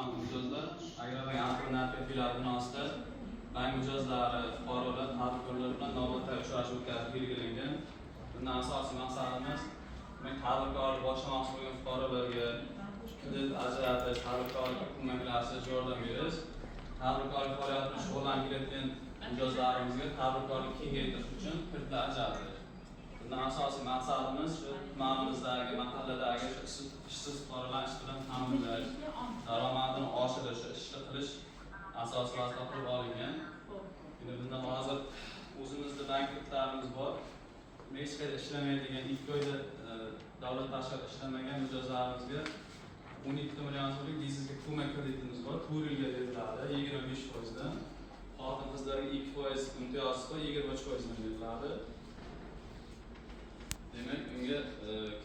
Hurmatli mijozlar, Agrobank Antrepreneur filiali binosida bank mijozlari, fuqarolar, tadbirkorlar bilan navbatdagi uchrashuv o'tkazish belgilangan. Bundan asosiy maqsadimiz, demak, tadbirkorlik boshlamoqchi bo'lgan fuqarolarga kredit ajratish, tadbirkorlikka ko'maklashish, yordam berish, tadbirkorlik faoliyati bilan shug'ullanib kelayotgan mijozlarimizga tadbirkorlik kengaytirish uchun kreditlar ajratish. Bundan asosiy maqsadimiz shu tumanimizdagi, mahalladagi shu ishsiz fuqarolarni ish bilan ta'minlash, daromadini oshirish, ishli qilish asosiy vazifa qilib olingan. Endi bundan hozir o'zimizda bank kreditlarimiz bor. Hech qayerda ishlamaydigan, 2 oyda davlat tashkilotida ishlamagan mijozlarimizga 12 million so'mlik biznesga ko'mak kreditimiz bor. 4 yilga beriladi, 25 foizdan. Xotin qizlarga 2% imtiyozsiz bor, 23 foizdan beriladi. Demak, unga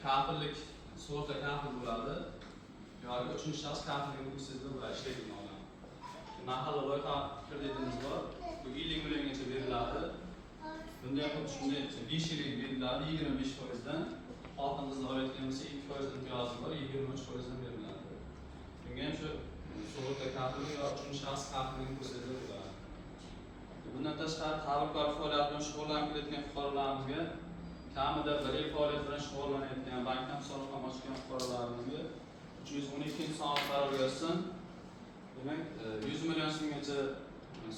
kafillik, sug'urta kafil bo'ladi yoki uchinchi shaxs kafilligi qo'ysangiz bo'ladi, ishlaydigan odam. Mahalla loyiha kreditimiz bor. Bu 50 milliongacha beriladi. Bunda ham xuddi shunday, 5 yilga beriladi, 25 foizdan. Xotin qizlar olayotgan bo'lsa, 2% imtiyozi bor, 23 foizdan beriladi. Bunga ham shu sug'urta kafilligi yo uchinchi shaxs kafilligini qo'ysangiz bo'ladi. Bundan tashqari, tadbirkorlik faoliyati bilan shug'ullanib kelayotgan fuqarolarimizga, kamida bir yil faoliyat bilan shug'ullanayotgan, bankdan hisob raqam ochgan fuqarolarimizga 312-sonli qarorga asosan, demak, 100 million so'mgacha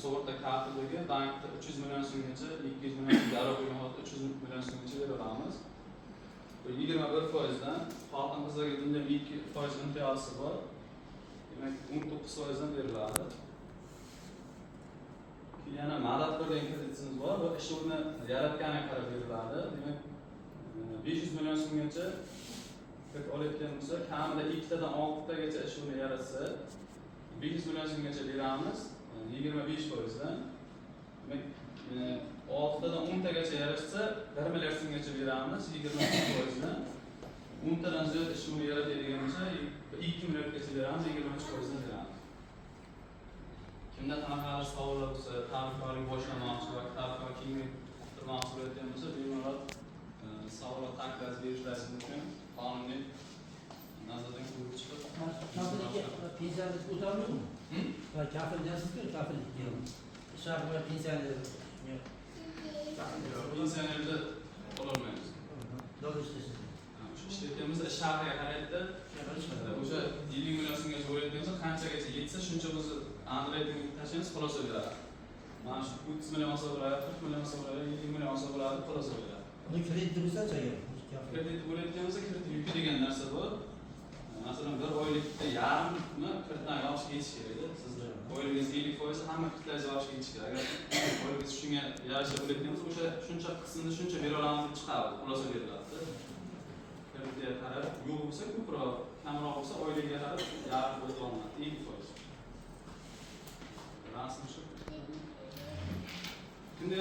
sug'urta kafilligi, bankda 300 million so'mgacha, 200 million so'm garov qo'ygan holatda 300 million so'mgacha bera olamiz. Bu 21 foizdan. Xotin qizlarga bunda ham 2% imtiyozi bor, demak, 19 foizdan beriladi. Keyin yana Madadkor degan kreditimiz bor. Bu ish o'rni yaratganiga qarab beriladi. Demak, 500 million so'mgacha kredit olayotgan bo'lsa, kamida ikkitadan oltitagacha ish o'rni yaratsa, 500 million so'mgacha beramiz, 25 foizdan. Demak, oltitadan 10 tagacha yaratsa, 1 milliard so'mgacha beramiz, 23 foizdan. 10 tadan ziyod ish o'rni yaratadigan bo'lsa, 2 milliardgacha beramiz, 23 foizdan beramiz. Kimda qanaqadir savollar bo'lsa, tadbirkorlik boshlamoqchi yoki tadbirkorlik kengaytirmoqchi bo'layotgan bo'lsa, bemalol savol va taklif berishlari mumkin. Qonuniy nazardan ko'rib chiqib. Kafillikka pensiyaga o'tolmaymi? Hm? Va kafil deyapsizku, kafillik. Ish haqi pensioner. Yo'q. Pensionerda ololmaymiz. Davlat ishlasin. Ha, o'sha ishlayotgan bo'lsa, ish haqiga qaraydi. O'sha 50 million so'mgacha bo'layotgan bo'lsa, qanchagacha yetsa, shuncha o'zi андеррайтинг tashlaymiz, xulosa beradi. Mana shu 30 million olsa bo'ladi, 40 million olsa bo'ladi, 50 million olsa bo'ladi, xulosa beradi. Uni kredit bo'lsa-chi agar? Kafil. Kredit bo'layotgan bo'lsa, kredit yuki degan narsa bor. Masalan, bir oylikda yarmini kreditdan yopishga yetish kerakda. Sizni oyligingiz 50 foizi hamma kreditlaringizni yopishga yetish kerak. Agar oyligingiz shunga yarasha bo'layotgan bo'lsa, o'sha shuncha qismini shuncha bera olamiz deb chiqadi, xulosa beriladi. Kreditga qarab, yo'q bo'lsa ko'proq, kamroq bo'lsa, oyligiga qarab yarim foiz olinadi.